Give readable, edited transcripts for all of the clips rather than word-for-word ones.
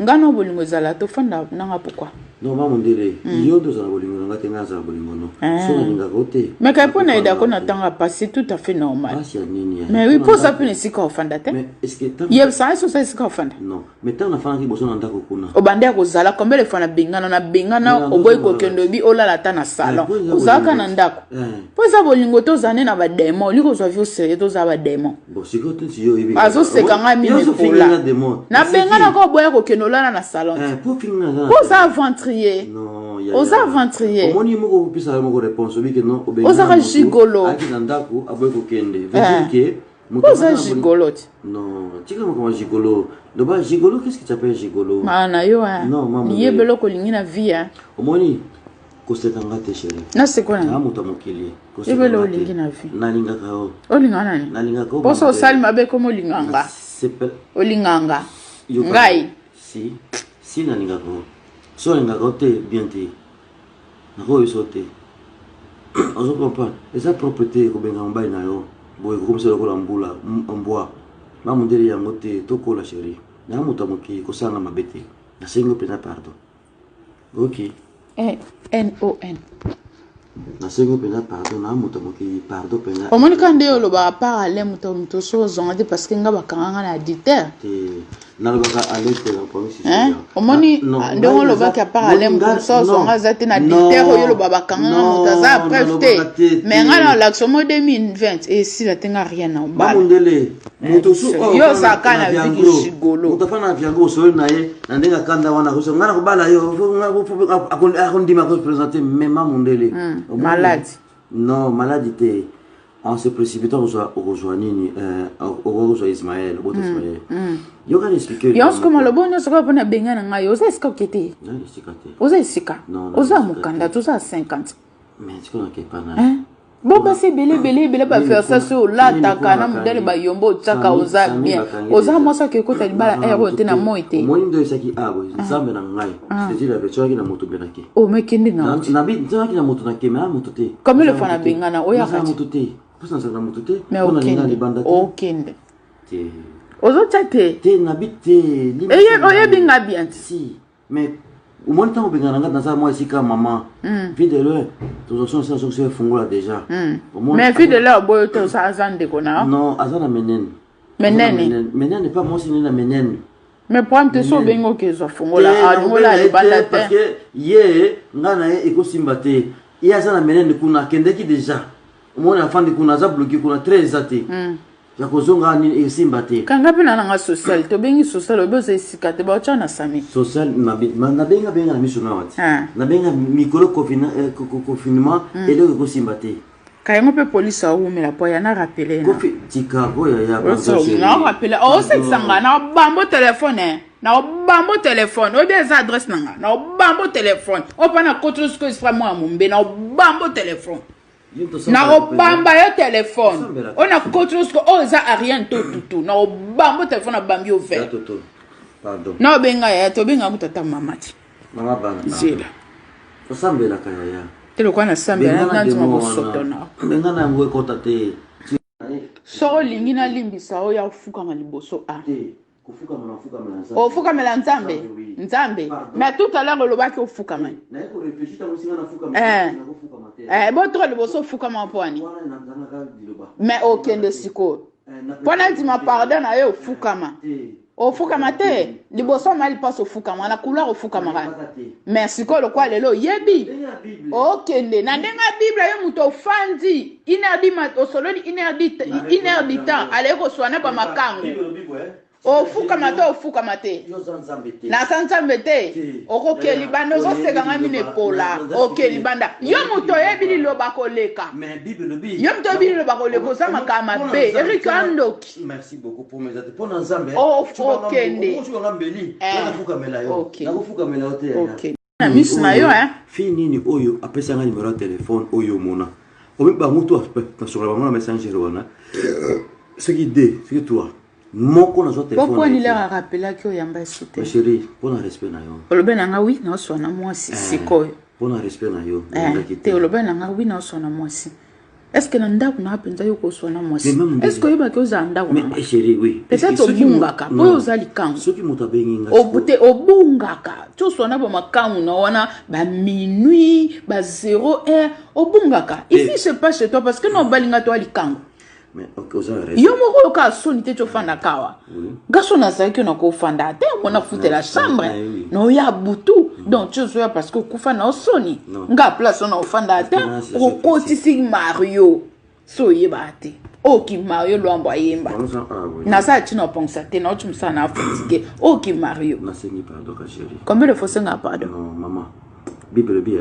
Nga na bolingo ezala tofanda nanga pourquoi? Non ma mondele, yo nde ozala bolingo na nga te, nga azala bolingo no. So nalingaka yo te. Mais kay mpo na yedako na tanga pasi, c'est tout à fait normal. Pasi ya nini ya? Mais oui, mpo oza mpe na esika ofanda te. Mais est-ce que tango Yebisa ngai soki oza esika ofanda. Non, mais tango nafandaki liboso na ndako kuna. Obanda ya kozala combien de fois nabengana nabengana oboyi kokende obi olala ata na salon. Ozalaka na ndako. Mpo eza bolingo te, ozala nde na ba démon, olingi kozwa vie au sérieux te, ozala ba démon. Bon, sikoyo te yo oyebi. Azoseka ngai mino epola. Nabenganaka oboya kokende olala na salon te. Po Po oza aventurier. Non, Oza aventurier. Omoni moko opesa yo moko réponse obi ke non obengana. Ozaka gigolo. Aki na ndako aboyi kokende. Veut dire que moto Oza gigolo te. Non, tika makambo ya gigolo. Loba gigolo, qu'est-ce que tu appelles gigolo? Maa na yo hein. Non, maman. Liyebelo kolingi na vie hein. Omoni koseka nga te chérie. Naseko na. Na moto ya mokili. Ebele olingi na vie. Nalingaka yo. Olinga nani? Nalingaka yo. Poso osali mabe komo olinga nga. Olinga nga. Ngai. Si. Si nalingaka yo. So olingaka yo te bien te. Nakoyebisa yo te. Ozo comprendre? Eza propre te kobenga mobali na yo. Boye kokomisa lokola mbula mbwa. Ma mondele yango te tokola chérie. Na moto ya mokili kosala nga mabe te. Nasengi yo mpenza pardon. Ok. E N O N. Nasengi mpenza pardon na moto ya mokili, pardon mpenza. Omoni kaka nde olobaka par ale moto moto so ozonga te parce que nga bakanga nga na adultère. Te nalobaka ale te na promesse. Hein? Omoni ndenge olobaki apart ale moto mosusu azonga aza te na adultère oyo oloba bakanga nga moto aza preuve te mais nga na olakisa mo 2020 esila te nga rien na obala. Mamundele moto su yo ozalaka na viki gigolo. Moto afana na viango osoli na ye na ndenge akanda wana akoso nga nakobala yo akondima akopresente mema mondele. Maladi. Non, maladi te. En se précipitant okozwa okozwa nini, okozwa Ismaël, obota Ismaël. Yoka na explique. Yo siko maloba nyonso kaka mpona benga na ngai, oza esika oke te. Esika te. Oza esika oza mokanda te, oza 50. Mais siko nakepa na Bo basi ebele ebele ebele baversa so olataka na modele bayombo otiaka, oza bien, oza mwasi ake ekota libala ere oyo te na moi te. Omoni nde oyesaki awa Nzambe na ngai, c'est-à-dire la version na moto mpe nake. O mekende na Nabi nzamaki na moto nake me moto te. Comme le fois na bengana oyaka. Moto te mposa nazala na moto te. Mais mpo nalinga libanda te. Okende. Te. Ozotya te. Te, nabi te. Oyebi nga bien te. Si, mais omoni ntango obengana nga naza mwa esika mama vie de loin tozosonsa soki efungola déjà. Mais vie de loin oboyo te, oza aza ndeko na. Non, aza na menene. Menene. Menene pa mwasi nde na menene. Mais problème te, so obengi oke ezwa fungola alingola libanda te. Parce que ye nga na ye ekosimba te, ye aza na menene kuna, akendeki déjà, omoni afandi kuna, aza bloqué kuna, très eza te ya kozonga nini esimba te. Kanga mpe na nanga social, tobengi social, obi oza esika te, baotya na sami. Social nabenga benga na miso nawa te, nabenga mikolo confinement, eloko ekosimba te. Kayango mpe polise awumela po ya na rappeler. Kofi tika oyo ya. Na rappeler osekisa nga na bambo telefone, na obambo telefone oyebi eza adresse na nga, na obambo telefone oyo mpa na kotolo sikoyo esprit mwa ya mombe, na obambo telefone, na obamba yo telefone oyo na kotolo sikoyo oyo eza Ariane to tutu, na obambo telefone, abambi yo vert na obenga yaya, tobenga kuta ata mama ti. Mama bana. Zela. Osambelaka yaya. Te, lokwa nasambela nandima bosoto na. Bengana yango ekota te. Soko olingi nalimbisa oyo afukama liboso a Ofukamela ofukamela Nzambe, Nzambe. Mais tout à l'heure olobaki ofukama, botoka liboso ofukama mpo ani? Mais okende sikoyo mpo nandima pardon na yo, ofukama, ofukama te liboso ma lipasi, ofukama na couloir, ofukamaka. Mais sikoyo lokwa lelo oyebi okende na ndenge ya Bible, yo moto ofandi une heure du mat, osololi une heure du temps, aleki koswana bamakango, ofukama te, ofukama te. Naza Nzambe te. Okoke libanda, ozoseka ngai mino epola, oke libanda, yo moto oyebi liloba koleka, yo moto oyebi liloba koleka, oza makambo mabe, Erike andoki. Merci beaucoup pour mes mpona Nzambe. Okende. Nakofukamela yo, nakofukamela yo te. Ok, na miso na yo. Fille nini oyo apesanga numéro ya telefone oyo omona omi bango to nasokola bango na Messenger wana, soki deux, soki trois, moko nazwa. Telefone lilere arapelaki oyamba esu te. Chéri, mpona respect na yo. Olobe na nga oui, naoswana mwasi sikoyo. Mpona respect na yo. Te, olobe na nga oui, naoswana mwasi. Est ce que na ndako na mpenza yo koswana mwasi? Est ce que oyebaki ozala ndako na eh, chérie, oui. Peut-être obungaka mpo oyo oza likango. Soki moto abengi nga te obungaka ti oswana ba makangu na wana ba minuit ba 0 heure obungaka. Ici c'est pas chez toi parce que na obali nga to likango. Yo moko oyoka soni te ti ofandaka awa. Nga so nazalaki na kofanda te mona futela chambre na oya butu. Donc ti ozoya parce que okufa na osoni nga place wana ofanda te okotisi Mario so oyebaka te oki Mario Lwambo ayemba naza ntina opongisa te nauti mosala na fatigue oki Mario. Nasengi pardon ka chérie. Combien de fois osenga pardon? Non, maman. Bible elobi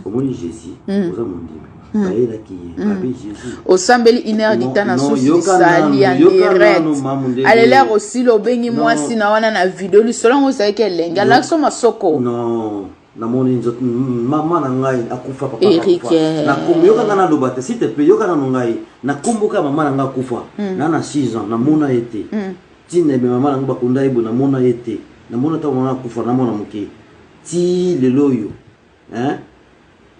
omoni Jésus oza mondimi bayelaki ye babi Jésus. Osambeli une heure du temps na Non, susi yoka lisali nanu, en yoka direct nanu, mamu ndenge. Alelere osili obengi Non. mwasi na wana na video lisolo yango ozalaki elenge alakisi yo masoko. Non, namoni nzoto mama na ngai akufa papa Eric, akufa. Nakombo yoka ngai naloba te, s'il te plaît, yoka nanu ngai. Nakomboka mama na ngai akufa na 6 ans namona ye te. Ntina ebe mama na ngai bakunda ye boye namona ye te. Namona ntango mama akufa namona moke ti lelo oyo hein?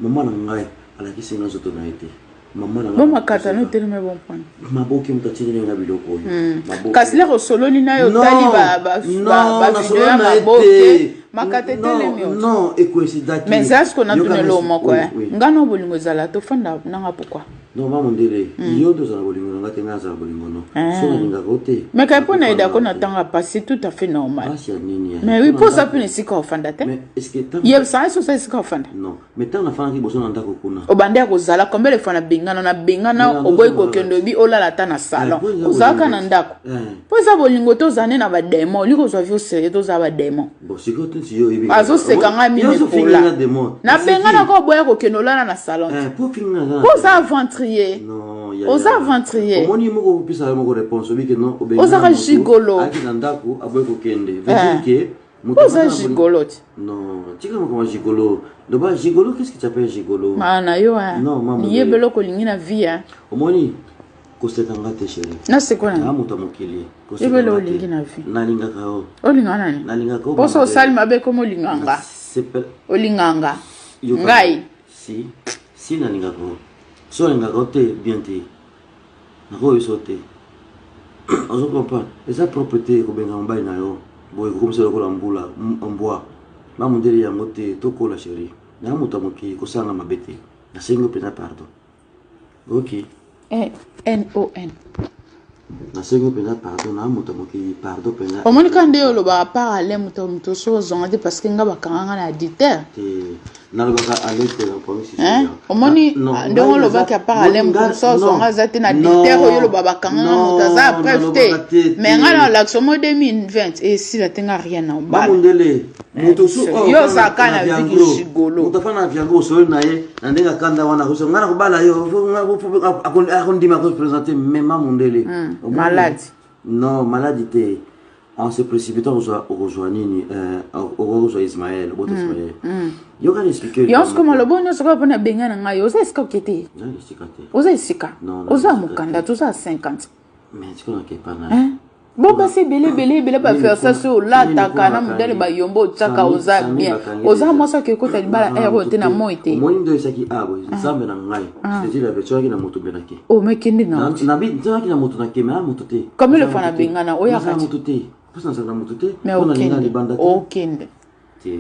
Mama na ngai alakisi ngai nzoto na ye te. Mama na ngai Bo makata no teleme bon point. Maboke moto atindeli ngai biloko oyo. Maboke. Kasi lero osololi na yo Non, otali non, ba video ya nasololi na ye maboke te. makata Non, etelemi yo. non, ekoinsidaki. Mais eza siko natuna Yoka eloko ngai- moko. Oui, Eh. oui. Nga na bolingo ezala tofanda nanga pourquoi? Non, mama mondele, yo nde ozala bolingo na ngai te, ngai azala bolingo no. So nalingaka yo te. Mais kai mpo na yedako na te. ntanga pasi tout à fait normal. Pasi ya nini ya? Mais oui, Mpona mpo oza ndako. mpe na esika ofanda te. Mais est-ce que ntango Yebisa ngai so oza esika ofanda. Non, mais ntango nafandaki liboso na ndako kuna. Obandi ya kozala combien de fois na bengana na bengana Mais oboyi na kokende obi olala ata na salon. Eh, mpo eza Ozalaka bolingo na te. ndako. Eh. Mpo eza bolingo te ozala nde na badémon olingi kozwa vie au sérieux te ozala badémon. Bon, sikoyo te si yo oyebi. Azoseka ngai Yo mimi ozofinga pola. nga démon. Nabengana ko oboya kokende olala na salon te. Eh, mpo ofinga nga na Mpo oza aventurier. Non, ya, Oza ya. aventurier. Omoni moko opesa yo moko réponse obi ke non obenga Ozaka moto, gigolo. ayaki na ndako aboyi kokende. Veut Eh. dire que moto Mpo oza aza na boli- gigolo te. Non, tika makambo ya gigolo. Loba gigolo, qu'est-ce que tu appelles gigolo? Maa na yo eh. Non, mama. Liyeba eloko olingi na vie eh. Omoni koseka nga te chéri. Naseko Na nani? moto ya mokili. Koseka Yebela nga olingi te. na vie. Nalingaka yo. Olinga nani? Nalingaka yo. Mposo mama. osali mabe komo olinga nga. Olinga nga. Yoka. Ngai. Si, si nalingaka yo. So nalingaka yo te, bien te. Nakoyebisa yo te. Ozo comprendre? Eza propre te kobenga mobali na yo. Boye kokomisa lokola mbula, mbwa. Mamundele yango te, tokola chéri. Na moto ya mokili kosala nga mabe te. Nasengi yo mpenza pardon. Ok. Eh, N O N. Nasengi yo mpenza pardon, na moto ya mokili pardon mpenza. Omoni kaka nde olobaka par ale moto moto so ozonga te parce que nga bakanga nga na adultère. Te nalobaka ale te na promesse. Hein? Omoni ndenge olobaki à part ale moto mosusu azonga aza te na adultère oyo oloba bakanga nga moto aza na preuve te. Mais nga na olakisa mo 2020 esila te nga rien na obala. Mamundele moto su oyo Yo ozalaka na vie ki gigolo. Moto afana na viango osoli na ye na ndenge akanda wana akoso ngai nakobala yo akondima akoprésente mais mamundele. Omoni? Maladi. Non, maladi te. En se précipitant okozwa nini okoki kozwa Ismaël obota Ismaël. Yoka na expliquer. Yango sikoyo maloba nyonso kaka mpona benga na ngai oza esika oke te. Naza esika te. Oza esika. Non, non, Oza esika mokanda te. te oza ya 50. Mais sikoyo nakepa na Hein? Bo basi ebele ebele ebele Nini baversa so kuna- olataka nini na kuna modele bakangi? bayombo otiaka oza Sami bien. bakangi Oza déjà. mwasi oke ekota libala Naza ere oyo te na moto moi te. Omoni nde oyesaki a boye nzambe na ngai c'est-à-dire la version na moto mpe nake. Omekende na Nabi nzalaki na moto nake mais na moto te. Combien de Naza fois moto te. nabengana, oyaka Naza te? moto te. Mposa nazala na moto te. Mais mpo nalinga okende libanda te. okende Te.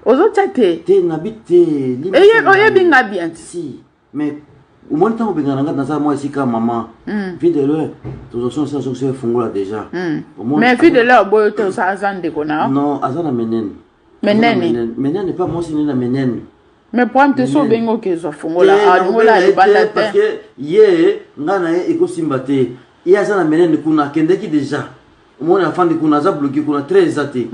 Ozotia te. Te nabi te. Limbisa ngai. Oyebi nga bien te. Si mais omoni ntango obengana nga naza mwa esika mama vie de loin tozosonisa soki efungola déjà. Omoni- Mais vie de loin oboyo te oza aza ndeko na yo. Non, aza na menene. Menene. Menene pa mwasi nde na menene. Mais problème te so obengi okezwa fungola Te, alingola nakobenga ye libanda te, parce te. que ye nga na ye ekosimba te. Ye aza na menene kuna akendeki déjà. Omoni afandi kuna aza bloqué kuna très eza te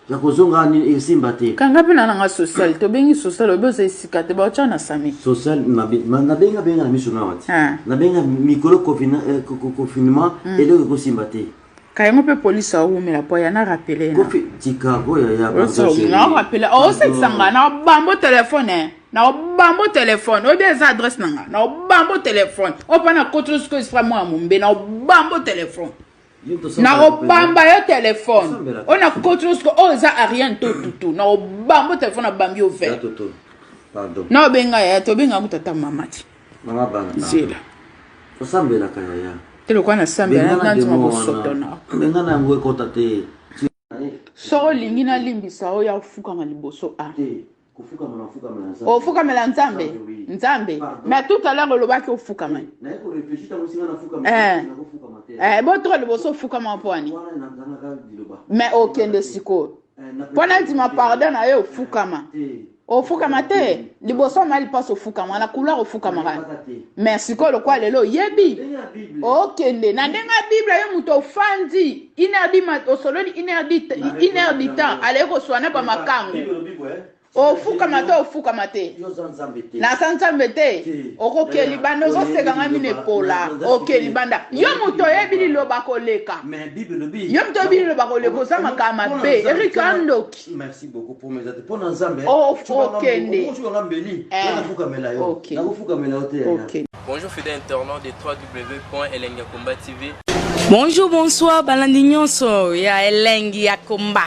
ya kozonga nini esimba te. Kanga mpe na nanga social tobengi social oyebi oza esika te baotya na sami. Social nabenga benga na miso nawa ti. Ah. Nabenga mikolo confinement eloko ekosimba te. Kayango mpe polisi awumela po ya na rapele na Kofi tika koya ya na rapele osekisa nga na obambo telefone na obambo telefone oyebi eza adresse na nga na obambo telefone oyo mpa na kotolo sikoyo esika mwa mombe na obambo telefone na obamba yo telefone Osambelaka. Oyo na kotolo sikoyo oyo eza Ariane to tutu na obambo telefone abambi yo Ya vert. toto pardon. Na obenga ya tobenga kuta ata mama ti. Mama bana. Zela. Osambelaka yaya. Te lokola nasambela nandima bosoto na. Bengana yango ekota te. Soki olingi nalimbisa oyo ofukama liboso a. Te. Kofukama na fukamela Nzambe. Ofukamela Nzambe. Nzambe. Mais tout à l'heure olobaki ofukama. Naye ko réfléchir tango singa na fukama. Eh. Nakofukama te. Eh, botoka liboso ofukama mpo ani. Wana nazangaka liloba. Mais okende sikoyo. Mpo nandima pardon na yo ofukama. Te. Ofukama te. Liboso mali mpasi ofukama na couloir ofukamaka. Nayebaka te. Mais sikoyo lokola lelo oyebi. Ndenge ya Bible. Okende na ndenge ya Bible yo moto ofandi une heure du mat osololi une heure du temps aleki koswana pa makangu. Bible elobi boye. Ofukama te ofukama te. Yo oza Nzambe te. Naza Nzambe te. Te. Okoke libanda ozoseka ngai mino epola. Oke libanda. Yo moto oyebi liloba koleka. Mais Bible elobi. Yo moto oyebi liloba koleka oza makambo mabe. Eric Andoki. Merci beaucoup pour mes amis. Pona Nzambe. Oh, okende. Okoki mbeli. Eh. Nafukamela yo. Ok. Nakofukamela yo te. yaya. Ok. Bonjour fidèles internautes de www.elengakomba TV. Bonjour, bonsoir, balandi nyonso ya Elengi ya Komba.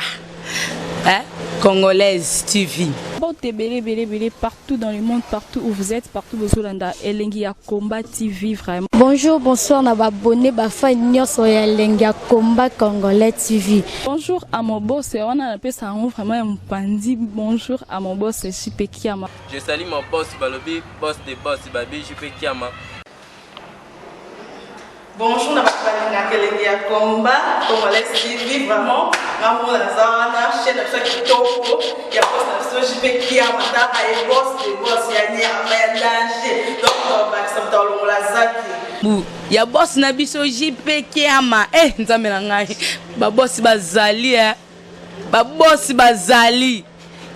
Hein? Congolaise TV. Mbote ebele ebele ebele partout dans le monde, partout où vous êtes, partout bozolanda Elengi ya Combat TV vraiment. Bonjour, bonsoir na ba abonné ba fan nyonso ya Elengi ya Combat Congolais TV. Bonjour à mon boss, wana napesa yango vraiment ya mopanzi. Bonjour à mon boss JP Kiama. Je salue mon boss Balobi, boss des boss Babi JP Kiama. Bonjour na bato balingaka Elengi ya Combat Congolais TV vraiment ngambo naza wana chaîne na biso ya kitoko ya boss na biso JP Kiama taka ye boss de boss ya nyama ya danger donc bakisa moto alongola zaki Bu ya boss na biso JP Kiama. Eh Nzambe na ngai. Ba boss bazali eh. Ba boss bazali.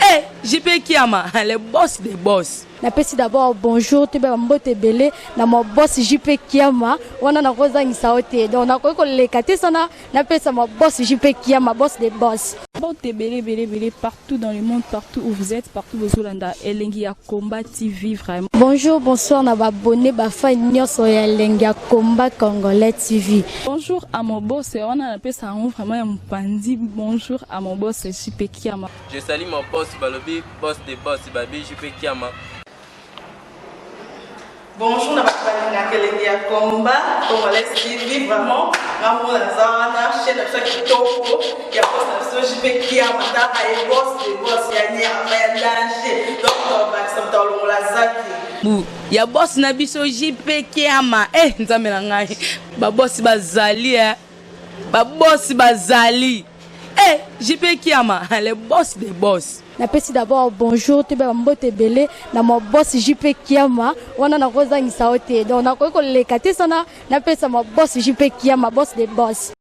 Eh JP Kiama, le boss des boss. Napesi d'abord bonjour toyeba ba mbote ebele na ma boss JP Kiama wana nakozangisa yo te donc nakoki koleka te sana napesa ma boss JP Kiama boss des boss. Mbote ebele ebele ebele partout dans le monde, partout où vous êtes, partout bozolanda Elengi ya Combat TV vraiment. Bonjour, bonsoir na ba abonné ba fan nyonso ya Elengi ya Combat Congolais TV. Bonjour à mon boss, wana napesa yango vraiment ya mopanzi. Bonjour à mon boss JP Kiama. Je salue mon boss Balobi, boss des boss Babi JP Kiama. Bonjour na bato balingaka Elengi ya Combat Congolais TV vraiment ngambo naza wana chaîne na biso ya kitoko ya boss na biso JP Kiama taka ye boss de boss ya nyama ya danger donc bakisa moto alongola zaki. Bu ya boss na biso JP Kiama. Eh Nzambe na ngai. Ba boss bazali eh. Ba boss bazali. Eh JP Kiama, le boss des boss. Napesi d'abord bonjour toyeba ba mbote ebele na ma boss JP Kiama wana nakozangisa yo te donc nakoki koleka te sana napesa ma boss JP Kiama boss des boss.